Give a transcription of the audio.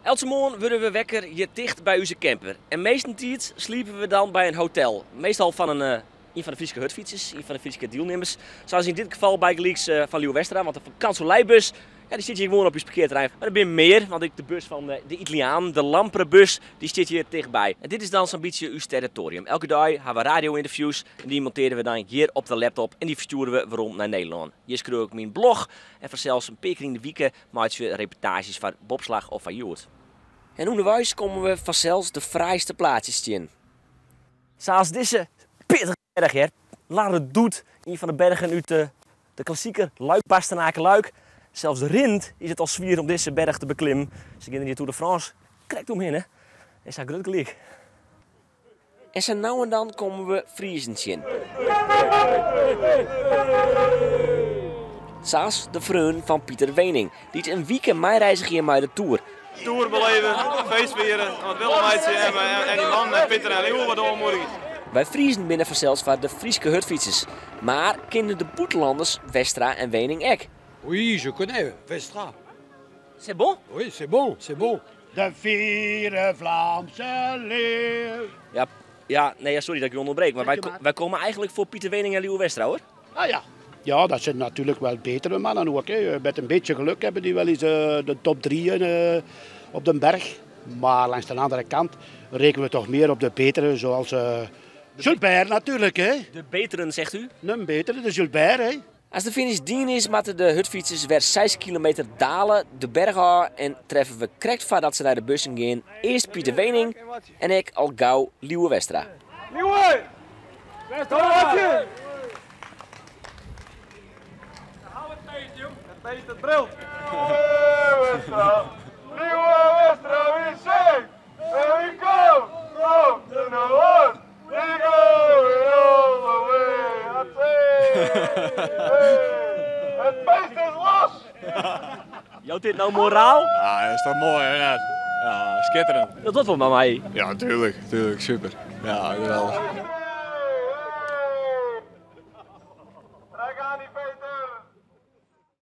Eltse moarn wurde we wekker hjir ticht by ús camper. En meastentiids sliepe we dan by in hotel. Meastal fan in, ien fan de Fryske hurdfytsers, ien fan de Fryske dielnimmers. Sa as yn dit gefal bygelyks fan Lieuwe Westra, want de Vakansolei-bus ja, dy stiet hjir gewoan op ús parkearterrein. Mar der binne mear, want ek de bus fan de Italianen, de Lampre-bus, dy stiet hjir tichtby. En dit is dan sa'n bytsje ús territoarium. Elke dei ha we radio-ynterviews en dy montearje we dan hjir op de laptop en dy ferstjoere we werom nei Nederlân. Hjir skriuw ik myn blog en fansels in pear kear yn de wike meitsje we reportaazjes foar Boppeslach of foar Hjoed. En ûnderweis komme we fansels de fraaiste plaatsjes tsjin. Sa as dizze pittige berch hjir, La Redoute, ien fan de bergen út de, de klassiker Luik-Bastenaken-Luik. Sels rinnend is it al swier om dizze berch te beklimmen. Se geane der yn de Tour de France krekt omhinne en sa grut gelyk. En sa no en dan komme we Friezen tsjin. Sa as de freonen fan Pieter Weening, dy't in wike meireizgje mei de Tour. Tour beleve, feest fiere, wat wille meitsje en dy mannen en Pieter en Lieuwe wat oanmoedigje. Wy Friezen binne fansels foar de Fryske hurdfytsers, mar kinne de bûtenlanners Westra en Weening ek? Oui, je connais Westra. C'est bon? Oui, c'est bon, c'est bon. De fiere Vlaamse leeuw. Ja, ja, nee, ja, sorry dat ik je onderbreek, maar wij komen eigenlijk voor Pieter Weening en Lieuwe Westra, hoor. Ah ja. Ja, dat zijn natuurlijk wel betere mannen ook. Hè. Met een beetje geluk hebben die wel eens de top 3 op de berg. Maar langs de andere kant rekenen we toch meer op de betere, zoals Gilbert natuurlijk. Hè. De beteren, zegt u? Een betere, de Gilbert. Hè. As de finish dien is, moatte de hurdfytsers wer 6 kilometer dale de berch ôf en treffe we krekt foardat se nei de bussen gean earst Pieter Weening en ek al gau Lieuwe Westra. Lieuwe! Westra! Het beest dat brult. Lieuwe Westra, Lieuwe Westra, we sing. And we come from the north. We go all the way. Het beest is los! Jout dit no moraal? Ja, dat is toch moai, hè? Ja, skitterend. Dat docht wol mei my. Ja, tuurlijk, tuurlijk, super. Ja, geweldig.